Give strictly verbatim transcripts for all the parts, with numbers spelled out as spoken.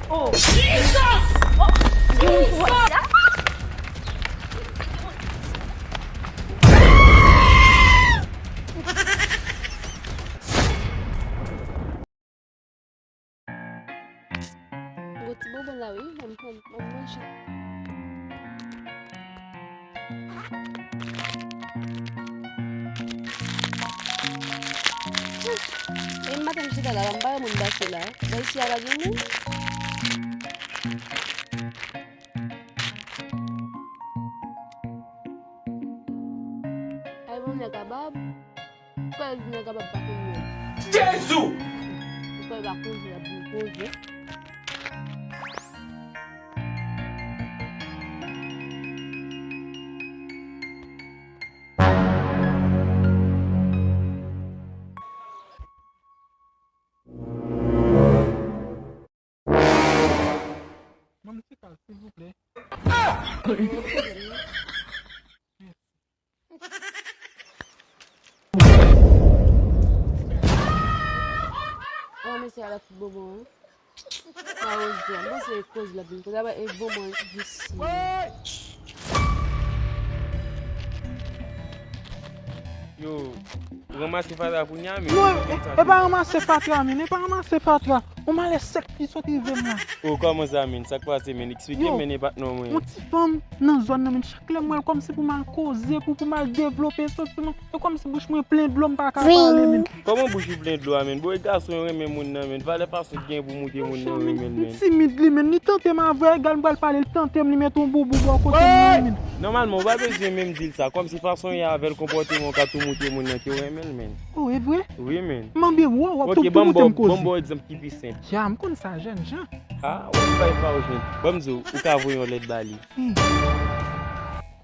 Oh, Jesus! Oh, Jesus! Gon ti bonbon la wi, m ap manje. E maten m chita la, m pa wè moun pase la. Bò isi a pa gen moun. Ay, bon, nèg a bab. Kwè nèg a bab pa konn yo. Jezi! Kwè pa konn yo, ap vin konn yo. Ban m ti kal, silvouplè. An, mesye a la tout bonbon, wi. Sa yo di, mwen se koz la vin koz la, e bonbon visye. Yo, ranmase fatra kounye a, men. Non, e, e pa ranmase fatra, men, e pa ranmase fatra. On malè sèk ki sot rive m la. O, kòman sa, men? Sa k pase, men? Eksplike m, men, e patnè mwen. Yon ti fanm nan zòn nan, men, chak lè m wè l, kòmsi pou m al koze, pou, pou m al devlope santiman. E kòmsi bouch mwen plen dlo, m pa ka pale, men. Kòman bouch ou plen dlo a, men? Bo, e gason yo renmen moun nan, men. Valè fason l gen pou moute moun nan, yo renmen l, men. Li timid, li, men. Li tante m avè, egal m pral pale, li tante m, li mete yon boubou bò kote m, men. Nòmalman, ou pa bezwen menm di l sa. Kòmsi fason w ye avè l, konpòteman w ka tou moute moun nan ke w renmen l, men. O, e vre? Wi, men. M anvi wè w ap tou, tou moute m koze. Ok, ban m ba w egzanp ki pi senp. Ya, m konn sa, jènjan. A, w ap bay pa w jwenn. Ban m di w, ou ka voye yon lèt ba li. Hmm.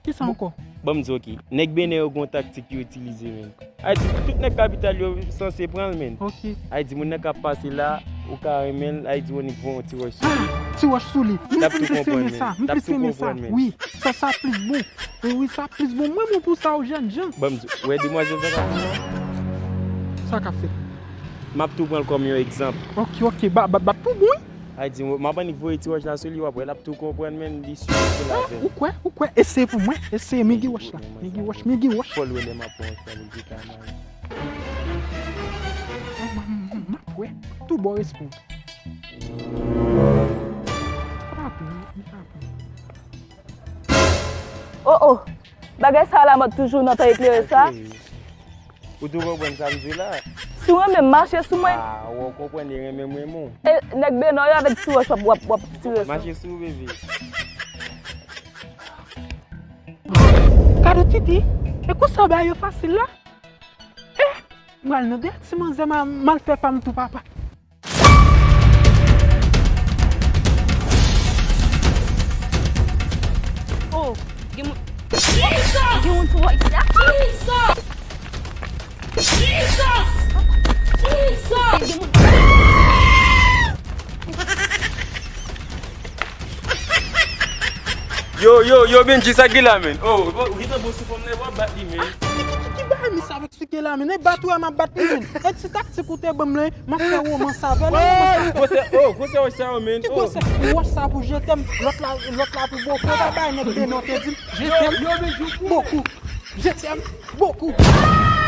Kisa ankò? Ban m di w, ok. Nèg Benè yo gen yon taktik yo itilize, men. Ayiti, tout nèg kapital yo sanse pran l, men. Ok. Ayiti, moun nan k ap pase la, ou ka renmen l, Ayiti, ou annik voye yon ti wòch sou li. Ah, ti wòch sou li. M plis renmen sa, m plis renmen sa. Wi, sa, sa plis bon. Wi, wi, sa plis bon. Mwen bon pou sa, w jènjan. Ban m di w, ou wè demwazèl sa k ap fè la? Sa k ap fè? M ap tou pran l kòm yon egzanp. Ok, ok, ba, ba, bat pou bon, wi. Ay di, m ap annik voye ti wòch la sou li, w ap wè, l ap tou konprann, men li sou li se la avè l. Ou kwè, ou kwè, eseye pou mwen, eseye, men gen wòch la, men gen wòch, men gen wòch. Fò l wè lè m ap pran wòch la pou l te ka mare. M, m, m, m ap wè, tou bò respè. Pa pè, pa pè. Oh, oh, bagay sa la mòd toujou nan tan eklere sa. Ou tou konprann sa m di la? Si w renmen m, mache sou mwen. Ah, w konprann e renmen m renmen w. E nèg Benò yo avèk ti wòch w ap, w ap, w ap tire sou. Mache sou, bebe. Gade Titi, e konsa w bay yo fasil la? Eh, m pral nan dèyè ti manzè m a, m al fè pa m tou, papa. Oh, gen moun. Jesus! Gen moun sou wòch la. Jesus! Jesus! Jesus! Gen moun. Yo, yo, yo, Benji, sa k gen la, men? Oh, oh, ou gentan bon sou fanm nan, w ap bat li, men. Ki, ki, ki, ki bagay misye ap eksplike la, men? E bat ou a m ap bat li, men. E ti taktik ou te ban m lan, m ap fè womans avè l. Woy! Gwosè, oh, gwosè wòch sa yo, men. Ki gwosè? Wòch sa pou je t'aime, lòt la, lòt la pou boko. Pa bay nèg Benò te di m, je t'aime beaucoup. Je t'aime beaucoup.